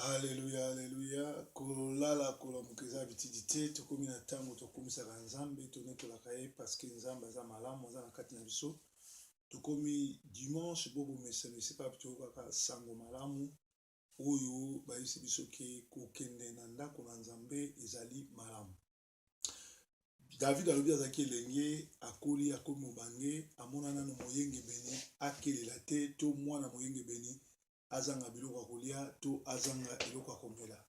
Alleluia, alleluia. Kolala kolamuka eza habitude te. Tokomi na ntango tokumisaka Nzambe, tonetolaka ye parce que Nzambe aza malamu, aza na kati na biso. Tokomi dimanche, bokomesana esika toyokaka sango malamu oyo bayebisi biso ke kokende na ndako na Nzambe ezali malamu. David alobi azalaki elenge, akoli, akomi mobange, amona nano moyengebeni akelela te to mwana moyengebeni azanga biloko ya kolia to azanga eloko ya komela.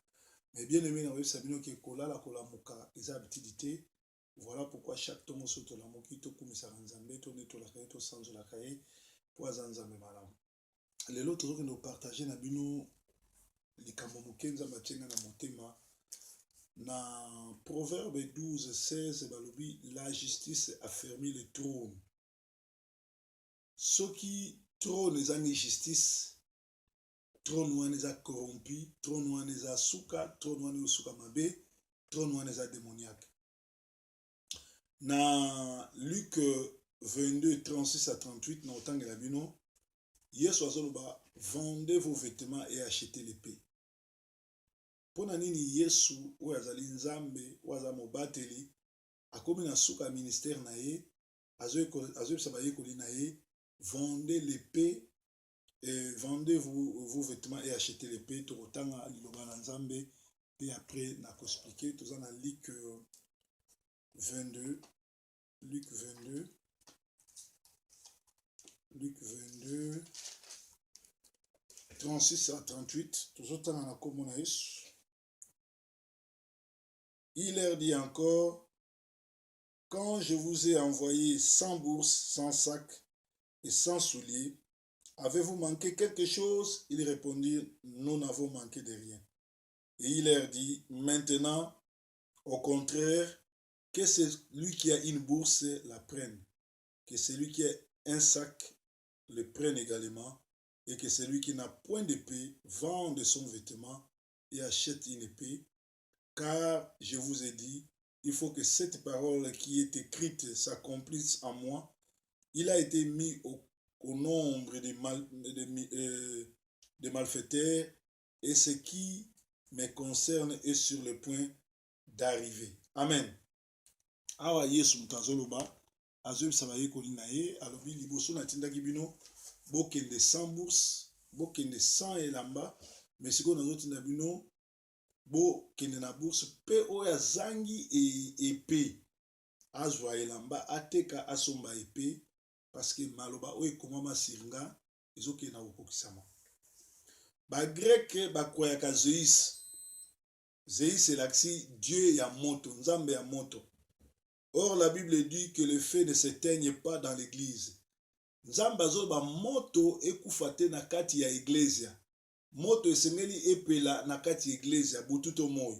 Mais bien aimé, nakoyebisa bino ke kolala kolamuka eza habitude te. Voilà pourquoi chaque ntongo soki tolamuki, tokumisaka Nzambe, tonetolaka ye, tosanzolaka ye mpo aza Nzambe malamu. Lelo tozokende kopartage na bino likambo moke Nzambe atie nga na motema. Na Proverbe 12 16 balobi: "La justice affermit le trône." Soki trône ezangi justice, trône wana eza corrompu, trône wana eza suka, trône wana ezosuka mabe, trône wana eza démoniaque. Na Luc 22 36 à 38, na otangela bino, Yesu azoloba: "Vendez vos vêtements et achetez l'épée." Mpo na nini Yesu oyo azali Nzambe, oyo aza mobateli, akomi na suka ya ministère na ye, azoyebisa bayekoli na ye: "Vendez l'épée et vendez vos vêtements et achetez l'épée"? Tokotanga liloba na Nzambe mpe après na koexpliquer. Toza na Luc 22, Luc 22, Luc 22 36 à 38. Tozotanga na nkombo na Yesu. Il leur dit encore: "Quand je vous ai envoyé sans bourse, sans sac et sans souliers, avez-vous manqué quelque chose?" Ils répondirent: "Nous n'avons manqué de rien." Et il leur dit: "Maintenant, au contraire, que celui qui a une bourse la prenne, que celui qui a un sac le prenne également, et que celui qui n'a point d'épée vende son vêtement et achète une épée. Car je vous ai dit, il faut que cette parole qui est écrite s'accomplisse en moi: Il a été mis au nombre des malfaiteurs, et ce qui me concerne est sur le point d'arriver." Amen. Awa Yesu moto azoloba, azoyebisa bayekoli na ye, alobi: "Liboso natindaki bino bokende sans bourse, bokende sans elamba, mais sikoyo nazotinda bino bokende na bourse, mpe oyo azangi épée azwa elamba, ateka, asomba épée, parce que maloba oyo ekomama sur nga ezokende na kokokisama." Bagreke bakweyaka Zeus. Zeus elakisi dieu ya moto, nzambe ya moto. Or la Bible dit que le feu ne s'éteigne pas dans l'église. Nzambe azoloba moto ekufa te na kati ya eglesia. Moto esengeli epela na kati ya eglesia butu to moi,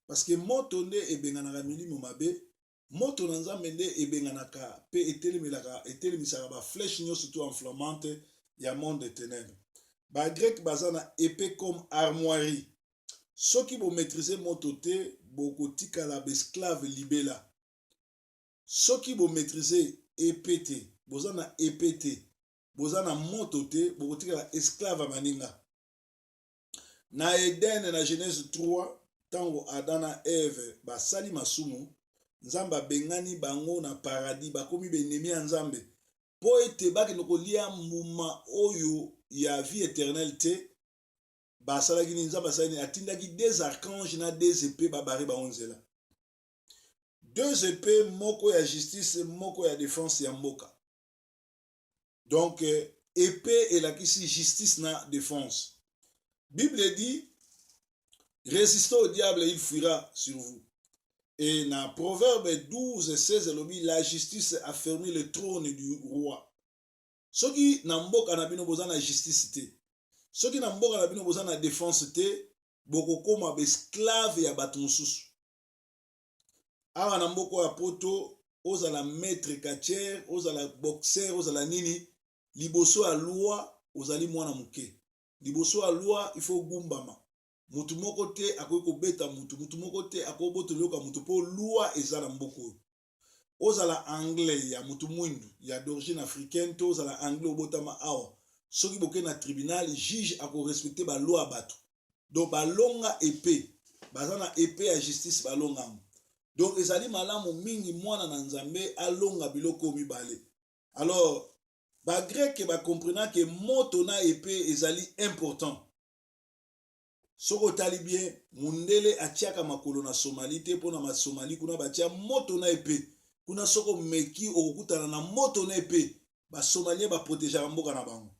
parce que moto nde ebenganaka milimo mabe. Moto na Nzambe nde ebenganaka mpe etelemelaka, etelemisaka baflèche nyonso to enflammante ya monde de ténèbres. Bagreke baza na épée comme armoirie. Soki bomaîtrise moto te, bokotikala baesclave libela. Soki bomaîtrise épée te, boza na épée te, boza na moto te, bokotikala esclave ya baninga. Na Eden, na Genèse 3, ntango Adam na Eve basali masumu, Nzambe abengani bango na paradis, bakomi baennemi ya Nzambe mpo ete bakende kolia mbuma oyo ya vie éternelle te. Basalaki nini? Nzambe asali nini? Atindaki deux archanges na deux épées, babarrer bango nzela. Deux épées, moko ya justice, moko ya défense ya mboka. Donc épée elakisi justice na défense. Bible dit: "Résistez au diable, il fuira sur vous." Et na Proverbe 12 16 elobi: "La justice affermit le trône du roi." Soki na mboka na bino boza na justice te, soki na mboka na bino boza na défense te, bokokóma baesclave ya bato mosusu. Awa na mboka ya Poto, ozala maître catcheur, ozala boxer, ozala nini, liboso ya loi ozali mwana moke. Liboso ya loi il faut ogumbama. Motu moko te akoki kobeta mutu, mutu moko te akoki kobotola eloko ya mutu, mpo loi eza na mboka oyo. Ozala anglais ya mutu mwindu ya d'origine africaine to ozala anglais obotama awa, soki bokei na tribunal, juge akorespecte baloi ya bato. Donc balonga epee, baza na epee ya justice, balonga yango. Donc ezali malamu mingi mwana na Nzambe alonga biloko mibale. Alors Bagreke bakomprena ke moto na epee ezali important. Soki otali bien, mundele atiaka makolo na Somalie te, mpo na Somalie kuna batia moto na epee. Kuna soki omeki, okokutana na moto na epee. Basomalien baprotegeaka mboka na bango.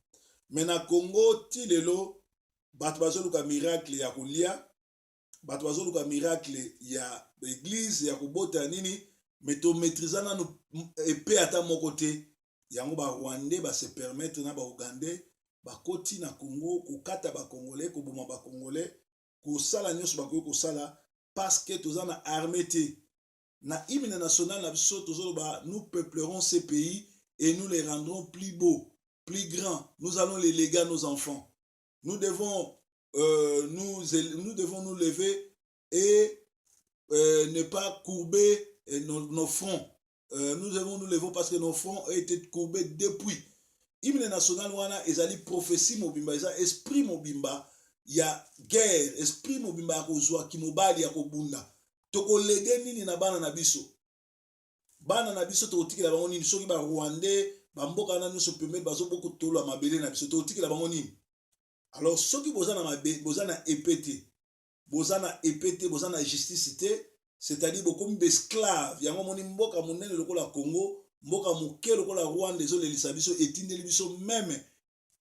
Mais na Congo ti lelo bato bazoluka miracle ya kolia, bato bazoluka miracle ya église, ya kobota, ya nini, mais tomaîtrise nanu épée ata moko te. Yango Barwandais base permettre na Baougandais bakoti na Congo kokata Bacongolais, koboma Bacongolais, kosala nyonso bakoki kosala, parce que toza na armée te. Na hymne national na biso tozoloba: "Nous peuplerons ces pays et nous les rendrons plus beaux, plus grands. Nous allons les léguer à nos enfants." Nous devons nous lever et ne pas courber nos fronts. Nous devons nous lever parce que nos fronts ont été courbés depuis. Hymne national wana ezali prophétie mobimba, eza esprit mobimba ya guerre, esprit mobimba ya kozwa kimobali, ya kobunda. Tokoléguer nini na bana na biso? Bana na biso tokotikela bango nini soki Barwandais, bamboka wana nyonso pembeni bazobokotola mabele na biso? Tokotikela bango nini? Alors soki boza na mabe, boza na épée te, boza na épée te, boza na justice te, c'est-à-dire bokomi baesclave. Yango omoni mboka monene lokola Congo, mboka moke lokola Rwanda ezolelisa biso, etindeli biso même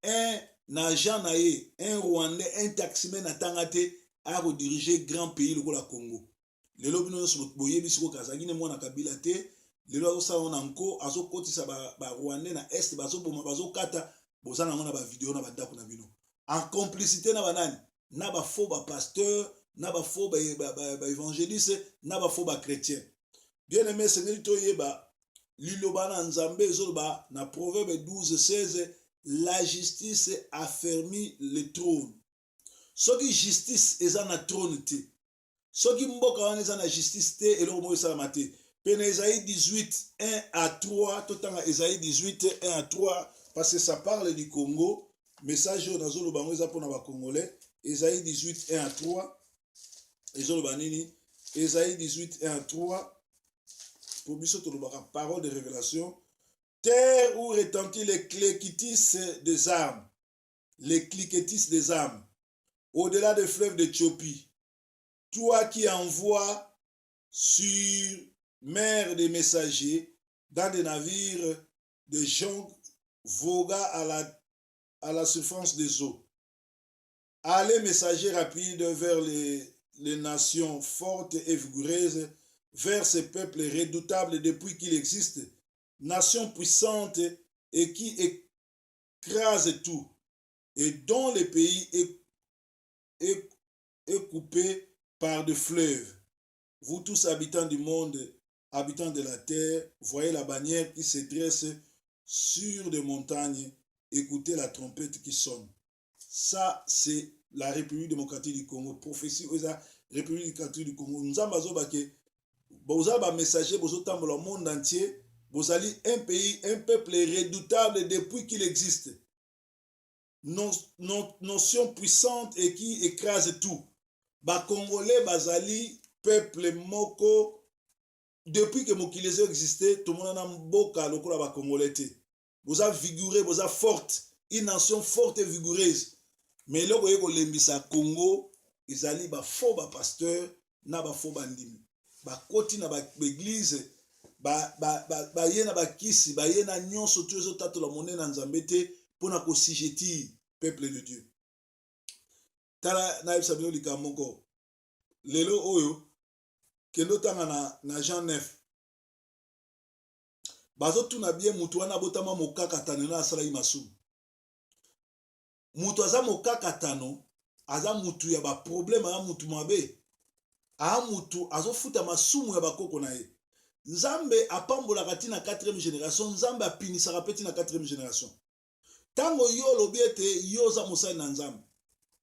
un agent na ye, un Rwandais, un taximan atanga te, aya kodiriger grand pays lokola Congo. Lelo bino nyonso boyebi sikoyo, azalaki ne mwana Kabila te. Lelo azosala ngo na nko, azokotisa Barwandais na Est, bazoboma, bazokata. Boza nango na bavideo na bandako na bino, en complicité na banani? Na bafaux bapasteur, na bafaux baévangéliste, na bafaux bachrétien. Bien aimé, esengeli toyeba liloba na Nzambe ezoloba na Proverbe 12 16: "La justice affermit le trône." Soki justice eza na trône te, soki mboka wana eza na justice te, eloko moko esalama te. Mpe na Esaïe 18 1 à 3, totanga Esaïe 18 1 à 3, parce que ça parle du Congo. Message oyo nazoloba yango eza mpona Bacongolais. Esaïe 18 1 à 3 ezoloba nini? Esaïe 18 1 à 3, po biso tolobaka parole de révélation. "Terre où retentit les cliquetis des armes, les cliquetis des armes, au-delà des fleuves d'Éthiopie, toi qui envoies sur mer des messagers dans des navires de joncs voguant à la surface des eaux. Allez, messagers rapides, vers les nations fortes et vigoureuses, vers ces peuples redoutables depuis qu'il existe, nations puissantes et qui écrasent tout, et dont le pays est coupé par des fleuves. Vous tous, habitants du monde, habitants de la terre, voyez la bannière qui se dresse sur des montagnes, écoutez la trompette qui sonne." Ça, c'est la République démocratique du Congo. Prophétie, la République démocratique du Congo. Nous avons boza bamessager, bozotambola monde entier, bozali un pays, un peuple redoutable depuis qu'il existe, nation puissante et qui écrase tout. Bacongolais bazali peuple moko, depuis que mokili ezo existe, tomonana mboka lokola Bacongolais te. Boza vigoureux, boza forte, une nation forte et vigoureuse. Mais eloko oye kolembisa Congo ezali bafaux bapasteur na bafaux bandimi. Bakoti na baéglise, baye na bakisi, baye na nyonso to ezotatola monene na Nzambe te, mpona koassujettir peuple de Dieu. Tala, nayebisa bino likambo moko. Lelo oyo kende otanga na Jean 9, bazotuna bien motu wana abotama mokakatano na asalaki masumu. Moto aza mokakatano, aza mutu ya baproblème, aza mutu mabe, aa mutu azofuta masumu ya bakoko na ye. Nzambe apambolaka ntina 4e génération, Nzambe apinisaka mpe ntina 4e génération. Ntango yo olobi ete yo oza mosali na Nzambe,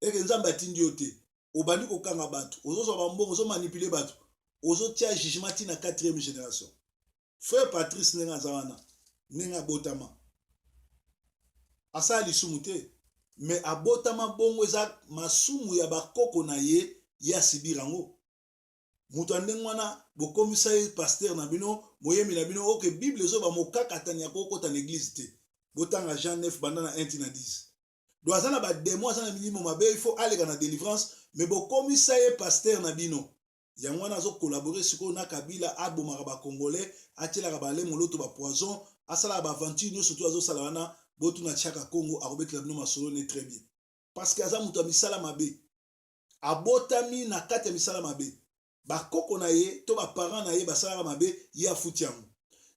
eke Nzambe atindi yo te, obandi kokanga bato, ozozwa bambongo, ozomanipuler bato, ozotia jugement ntina 4e génération. Frère Patrice, ndenge aza wana, ndenge abotama, asala lisumu te. Mais abotama bongo, eza masumu ya bakoko na ye, ye asibir yango. Moto ya ndenge wana, bokomisa ye pasteur na bino, moyembi na bino. Oke Bible ezoba mokakatani ya kokota na église te. Botanga Jean 9, banda na 1 ti na 10. Donc aza na badémon, aza na milimo mabe, il faut aleka na délivrance, mais bokomisa ye pasteur na bino. Yango wana azocollaborer sikoyo na Kabila. Abomaka bacongolais, atielaka balemo loto, bapoison, asalaka baaventure nyonso to azosala wana. Botuna Tiaka Congo, akobetela bino masolo ne très bien, parce que aza moto ya misala mabe, abotami na kati ya misala mabe. Bakoko na ye to baparent na ye basalaka mabe, ye afuti yango.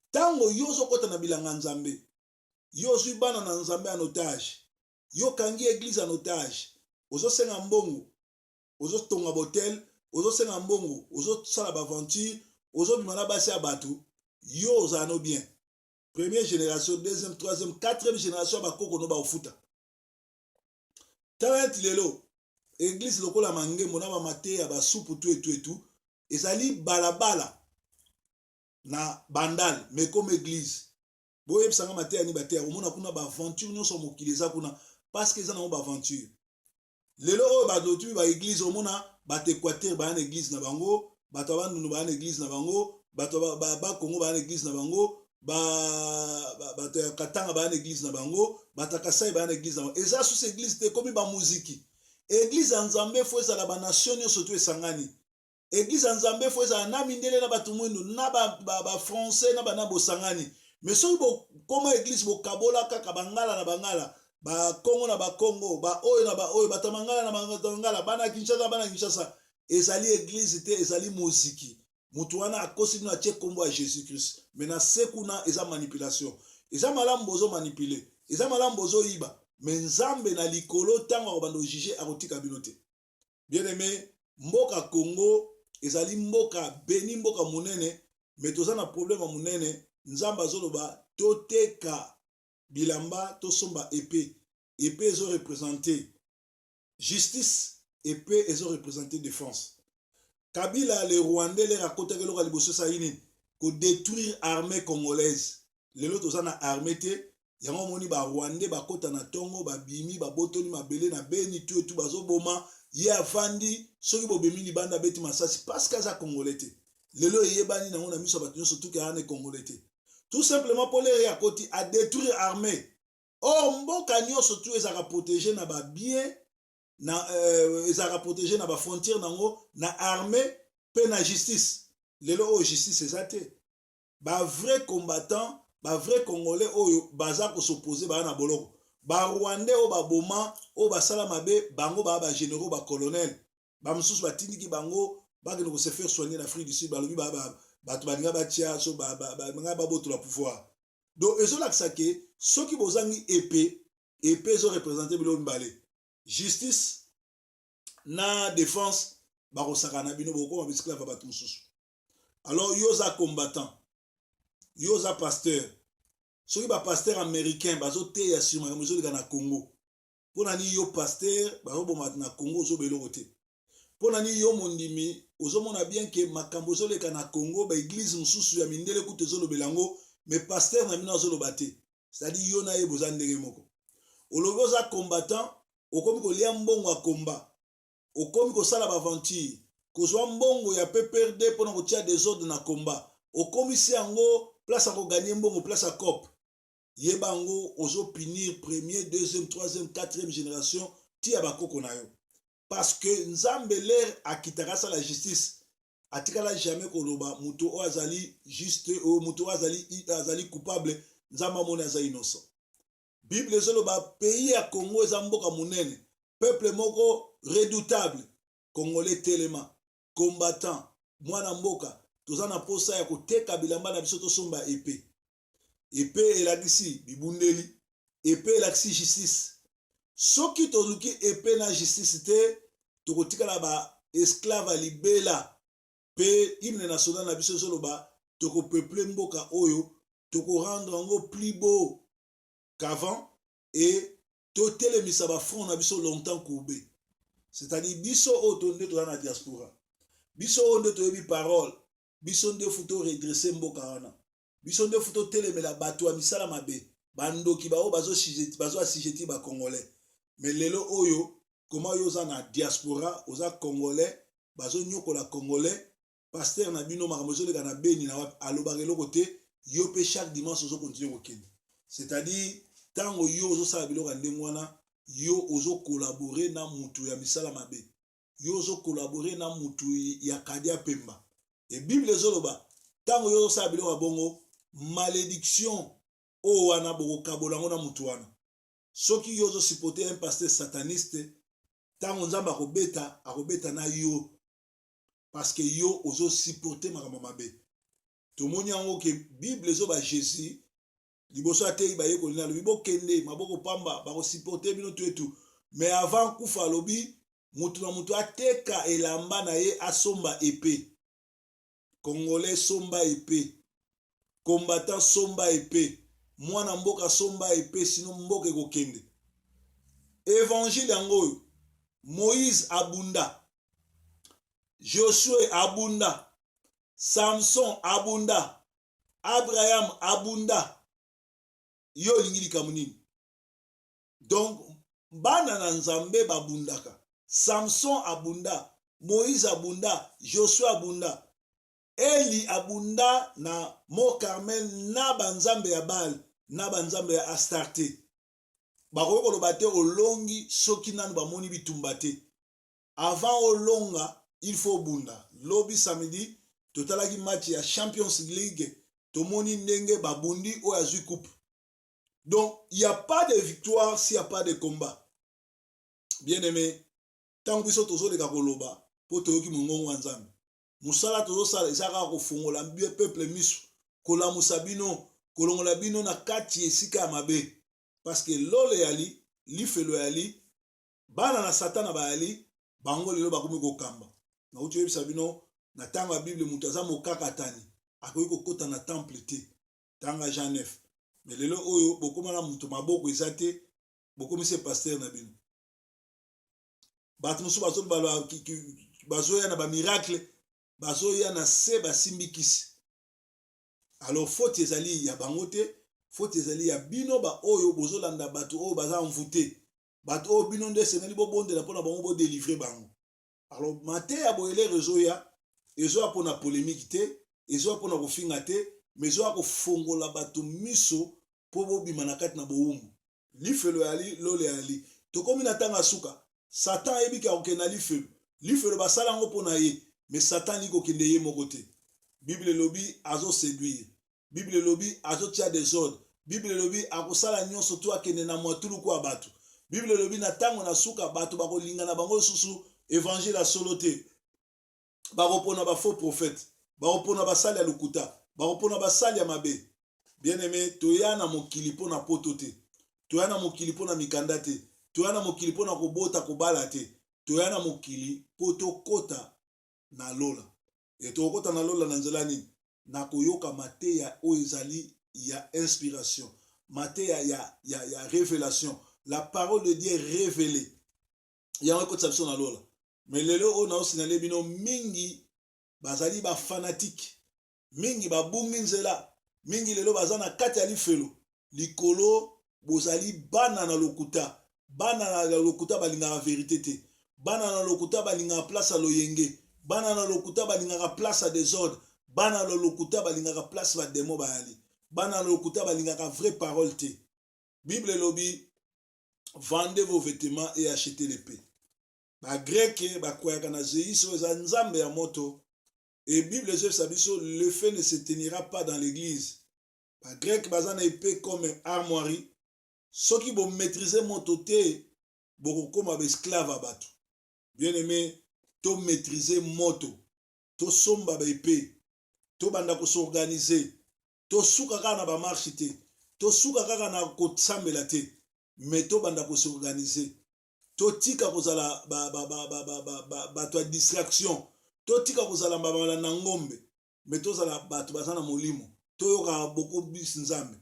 Ntango yo ozokɔta na bilanga Nzambe, yo ozwi bana na Nzambe en otage, yo okangi église en otage, ozosenga mbongo, ozotonga bahôtel, ozosenga mbongo, ozosala baaventure, ozobima na basi ya bato, yo ozala no bien. Première génération, deuxième, troisième, quatrième génération ya bakoko no baofuta. Tala neti lelo église lokola Mangembo na bamateya, basupu tu etu etu, ezali balabala na Bandal, mais comme église, boyebisanga mateya ni bateya. Omona kuna baaventure nyonso mokili eza kuna, parce que eza nango baaventure. Lelo oyo bato baéglise, omona bato Équateur baya na église na bango, bato ya Bandundu baya na église na bango, bato Bakongo baya na église na bango, bato ya Katanga baya na église na bango, bato ya Kasai baya na église na bango. Eza susu église te, ekomi bamuziki. Église ya Nzambe faut ezala banation nyonso to esangani. Église ya Nzambe faut ezala na mindele, na bato mwindu, na bafrançais, na bana bosangani. Mais soki bokóma église, bokabola kaka bangala na bangala, Bakongo na Bakongo, baoyo na baoyo, bato ya Mangala na Mangala, bana Kinshasa, bana Kinshasa, ezali église te, ezali moziki. Motu wana akosi bino, atie nkombo ya Jésus Christ, mais na se kuna eza manipulation. Eza malamu bozomanipuler, eza malamu bozoyiba, mais Nzambe na likolo, ntango akobanda ojuger, akotika bino te. Bien aimé, mboka Congo ezali mboka béni, mboka monene, mais toza na problème ya monene. Nzambe azoloba toteka bilamba, tosomba épée. Épée ezoreprésenter justice, épée ezoreprésenter défense. Kabila le Rwandais, l'heure akotaki, eloko ya liboso esali nini? Kodétruire armée congolaise. Lelo toza na armée te. Yango omoni barwandais bakɔta na ntongo, babimi, babotoli mabele na Beni tu etu, bazoboma. Ye avandi, soki bobemi libanda, abeti masasi, parce que aza Congolais te. Lelo eyebani nango na miso ya bato nyonso tuki aza Congolais te, tout simplement mpo l'heure akoti, adétruire armée. Or mboka nyonso tu ezalaka protégé na babien na ezalaka protégé na bafrontière nango, na armée mpe na justice. Lelo oyo justice eza te. Bavrai combattant, bavrai Congolais oyo baza kos'opposer, baa na boloko. Barwandais oyo baboma, oyo basala mabe, bango baa bagénéraux, bacolonel. Bamosusu batindiki bango bakende kose faire soigner na Afrique du Sud. Balobi bato balinga batia so, balinga babotola pouvoir. Donc ezolakisa ke soki bozangi épée, épée ezoreprésenter biloko mibale, justice na défense, bakosaka na bino, bokoma baesclave ya bato mosusu. Alors yo oza combattant, yo oza pasteur, soki bapasteur américain bazoteya sur makambo ezoleka na Congo, mpo na nini yo pasteur, bazoboma na Congo, ozoba eloko te? Mpo na nini yo mondimi, ozomona bien ke makambo ezoleka na Congo, baéglise mosusu ya mindele kutu ezolobela yango, mais pasteur na bino azoloba te? C'est-à-dire yo na ye boza ndenge moko. Olobi oza combattant, okomi kolia mbongo ya komba, okomi kosala baaventure, kozwa mbongo ya PPRD mpona kotia désordre na komba, okomisi yango place ya kogagner mbongo, place ya coop. Yeba yango, ozopunir premier, deuxième, troisième, quatrième génération ti ya bakoko na yo, parce que Nzambe, l'heure akitaka asala justice, atikala jamais koloba moto oyo azali juste, oyo moto oyo azali coupable. Nzambe amoni aza innocent. Bible ezoloba pays ya Congo eza mboka monene, peuple moko redoutable. Congolais, telema, combattant, mwana mboka. Toza na posa ya koteka bilamba na biso, tosomba épée. Épée elakisi bibundeli, épée elakisi justice. Soki toluki épée na justice te, tokotikala baesclave ya libela. Mpe hymne national na biso ezoloba tokopeupler mboka oyo, tokorendre yango plus beau qu'avant et totelemisa bafront na biso longtemps courbé. C'est-à-dire biso oyo nde toza na diaspora, biso oyo nde toyebi parole, biso nde faut toredresser mboka wana. Biso nde faut totelemela bato ya misala mabe, bandoki, baoyo bazo assujettir bacongolais. Mais lelo oyo, koma yo oza na diaspora, oza congolais, bazonyokola congolais, pasteur na bino makambo ezoleka na Beni na wapi, alobaka eloko te, yo mpe chaque dimanche ozokontinue kokende. C'est-à-dire ntango yo ozosala biloko ya ndenge wana, yo ozokolabore na mutu ya misala mabe, yo ozokolabore na mutu ya kadia pemba. E Bible ezoloba ntango yo ozosala biloko ya bongo, malédiction oyo wana bokokabola yango na mutu wana. Soki yo ozosupporte un pasteur sataniste, ntango Nzambe akobeta, akobeta na yo, parce que yo ozosupporte makambo mabe. Tomoni yango ke Bible ezoba Jésus liboso ateyi bayekoli na, alobi bokende maboko pamba, bakosupporte bino tu etu. Mais avant kufa, alobi mutu na mutu ateka elamba na ye, asomba épée. Congolais, somba épée. Combattant, somba épée. Mwana mboka, somba épée, sinon mboka ekokende. Évangile yango oyo. Moïse abunda, Josue abunda, Samson abunda, Abraham abunda. Yo olingi likambo nini? Donc bana na Nzambe babundaka. Samson abunda, Moïse abunda, Josue abunda, Eli abunda na Mont Carmel na banzambe ya Baal na banzambe ya Astarte. Bakoki koloba te olongi soki nanu bamoni bitumba te. Avant olonga, il faut obunda. Lobi samedi totalaki match ya Champions League, tomoni ndenge babundi oyo azwi coupe. Donc il y a pas de victoire s'il y a pas de combat, bien aimé. Ntango biso tozoleka koloba mpo toyoki mongongo ya Nzambe, mosala tozosala eza kaka kofongola peuple miso, kolamusa bino, kolongola bino na kati esika ya mabe, parce que lolo eyali, lifelo eyali, bana na Satana bayali. Bango lelo bakomi kokamba. Nauti oyebisa bino, na ntango ya Bible, moto aza mokakatani akoki kokɔta na temple te, ntango ya Jean 9. Mais lelo oyo bokóma na moto maboko eza te, bokomisi pasteur na bino. Bato mosusu bazoya na bamiracle, bazoya na se basimbi kisi. Alors faute ezali ya bango te, faute ezali ya bino baoyo bozolanda bato oyo baza envoûté, bato oyo bino nde esengeli bobondela mpona bango, bodélivre bango. Alors mateya boyelere ezoya, ezoya mpona polémique te, ezoya mpona kofinga te, mais ezoya kofongola bato miso mpo bobima na kati na bowumbu. Lifelo yali, lolo yali. Tokomi na ntango ya suka. Satan ayebiki akokende na lifelo. Lifelo basala yango mpo na ye, mais Satan alingi kokende ye moko te. Bible elobi azoséduire, Bible elobi azotia désordre, Bible elobi akosala nyonso to akende na mwatuluku ya bato. Bible elobi na ntango na suka, bato bakolinga na bango lisusu évangile ya solo te, bakopona bafaux prophète, bakopona basali ya lokuta, bakopona basali ya mabe. Bien aimé, toya na mokili mpo na poto te, toya na mokili mpo na mikanda te, toya na mokili mpo na kobota kobala te. Toya na mokili mpo tokɔta na lola. E tokokɔta na lola na nzela nini? Na koyoka mateya oyo ezali ya inspiration, mateya ya révélation, la parole de Dieu révélée. Yango ekotisa biso na lola. Mais lelo oyo naosinale bino, mingi bazali bafanatike, mingi babungi nzela, mingi lelo baza na kati ya lifelo likolo. Bozali bana na lokuta. Bana na lokuta balingaka vérité te. Bana na lokuta balingaka place ya loyenge. Bana na lokuta balingaka place ya désordre. Bana na lokuta balingaka place badémon bayali. Bana na lokuta balingaka vraie parole te. Bible elobi: "Vendez vos vêtements et achetez l'épée." Bagreke bakweyaka na Zeus oyo eza nzambe ya moto. E Bible ezoyebisa biso: "Le feu ne s'éteignira pas dans l'église." Bagreke baza na épée comme armoirie. Soki bomaîtrise moto te, bokokóma baesclave ya bato. Bien aimé, tomaîtrise moto, tosomba baépée, tobanda kos'organiser. Tosuka kaka na bamarche te, tosuka kaka na kosambela te, mais tobanda kos'organiser. Totika kozala bato ya distraction, totika kozala balanda ngombe, mais tozala bato baza na molimo, toyokaka bokobisi Nzambe.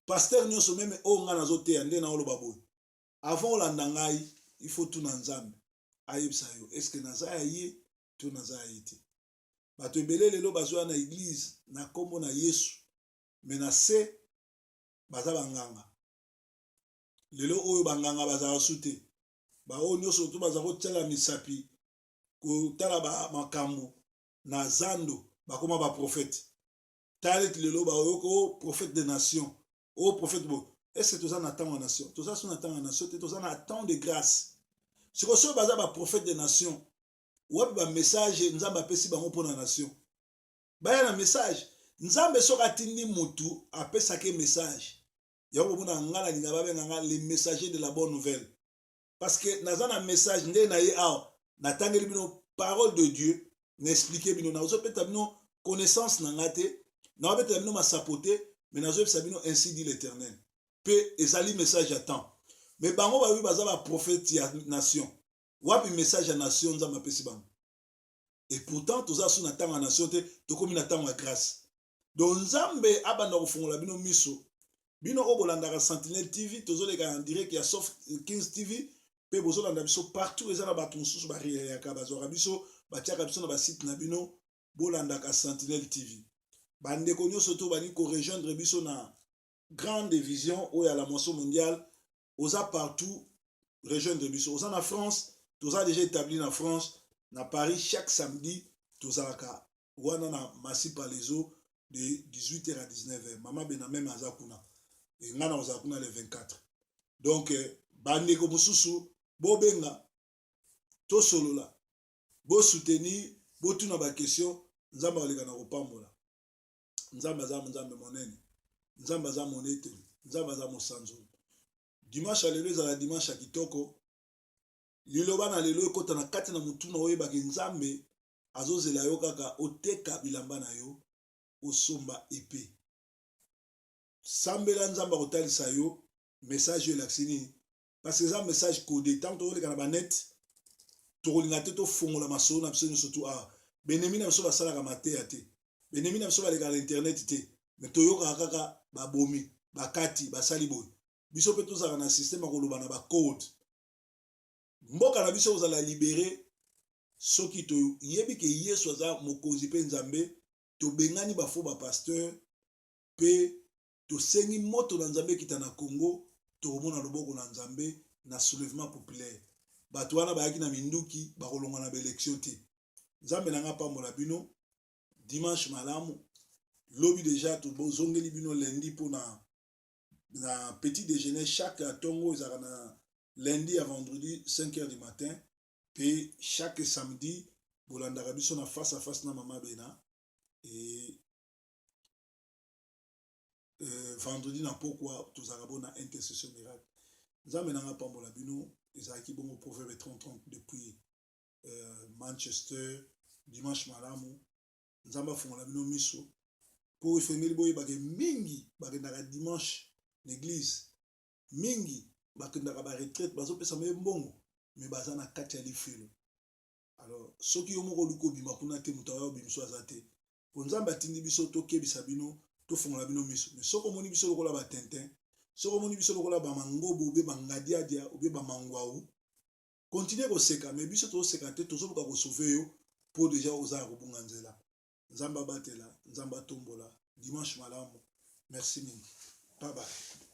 Pasteur nyonso, même oyo ngai nazoteya, nde naoloba boye: avant olanda ngai, il faut tuna Nzambe ayebisa yo est-ce naza ya ye to naza ya ye te. Bato ebele lelo bazoya na église na nkombo na Yesu, mais na se baza banganga. Lelo oyo banganga bazalaka su te. Baoyo nyonso to baza kotiala misapi, kotala ba makambo na zando, bakoma ba prophète. Tala neti lelo baoyoka o oh, prophète de nation, o oh, prophète bo. Est-ce que toza na ntango ya nation? Toza so na ntango ya nation te, toza na temps de grâce. Sikoyo soki baza ba prophète de nation, wapi ba message Nzambe apesi bango mpo na nation? Baya na message. Nzambe soki atindi mutu, apesaka ye message. Yango bomona nga nalinga babenga nga le messager de la bonne nouvelle, parce que naza na message nde na ye awa. Natangeli bino parole de Dieu, na expliquer bino, nazopeta bino connaissance na nga te, nazobetela bino masapo te, mais nazoyebisa bino ainsi dit l'Éternel, mpe ezali message ya temps. Mais bango bayobi baza baprophète ya nation. Wapi message ya nation Nzambe apesi bango? Et pourtant toza so na ntango ya nation te, tokomi na ntango ya grâce. Donc Nzambe abanda kofongola bino miso, bino oyo bolandaka Sentinelle TV. Tozoleka en direct ya Soft Kings TV, mpe bozolanda biso partout. Eza na bato mosusu bareyaka, bazwaka biso, batiaka biso na basite na bino. Bolandaka Sentinelle TV. Bandeko nyonso to balingi korejoindre biso na grande vision oyo ya la moisson mondiale, oza partout, rejoindre biso. Oza na France, toza déjà établi na France, na Paris. Chaque samedi tozalaka wana na Massy Palaiseau de 18h à 19h. Mama Bena même aza kuna, e ngai na kozala kuna le 24. Donc bandeko mosusu, bobenga, tosolola, bosoutenir, botuna baquestion. Nzambe akoleka na kopambola. Nzambe aza Nzambe monene, Nzambe aza moneteli, Nzambe aza mosanzoli. Dimanche ya lelo ezala dimanche ya kitoko. Liloba na lelo ekɔta na kati na motuna. Oyebaki Nzambe azozela yo kaka oteka bilamba na yo, osomba epe. Sambela, Nzambe akotalisa yo message oyo elakisi nini, parce que eza message codé. Ntango tokoleka na banet, tokolinga te tofongola masolo na biso nyonso tu awa. Benemi na biso basalaka mateya te, benemi na biso balekaka na internet te, mais toyokaka kaka babomi, bakati, basali boye. Biso mpe tozalaka na système ya koloba na bacode. Mboka na biso kozala libéré soki toyebi ke Yesu aza mokonzi mpe Nzambe. Tobengani bafaux bapasteur mpe tosengi moto na Nzambe ekita na Congo. Tokomona loboko na Nzambe na soulèvement populaire. Bato wana bayaki na minduki, bakolongwa na baélection te. Nzambe na nga apambola bino. Dimanche malamu. Lobi déjà tozongeli bino lundi mpona na petit déjeuner. Chaque ntongo ezalaka na lundi ya vendredi, 5 heures du matin, mpe chaque samedi bolandaka biso na face à face na Mama Bena, e vendredi na pokwa tozalaka bo na intercession miracle. Nzambe nanga apambola bino. Ezalaki bongo Proverbe 30 depuis Manchester. Dimanche malamu. Nzambe afungola bino miso, mpo efengeli boyebake mingi bakendaka dimanche na église, mingi bakendaka baretraite, bazopesa me mbongo, mais baza na kati ya lifelo. Alors soki yo moko oluki obima kuna te, moto aya obimiso aza te, po Nzambe atindi biso tokebisa bino, tofongola bino miso. Mais soki omoni biso lokola batintin, soki omoni biso lokola bamangobo, obie bangadiadia, obie bamangwau, continue koseka. Mais biso tozoseka te, tozoluka kosauver yo, mpo déjà oza ya kobunga nzela. Nzambe abatela, Nzambe atombola. Dimanche malamu, merci mingi, bye bye.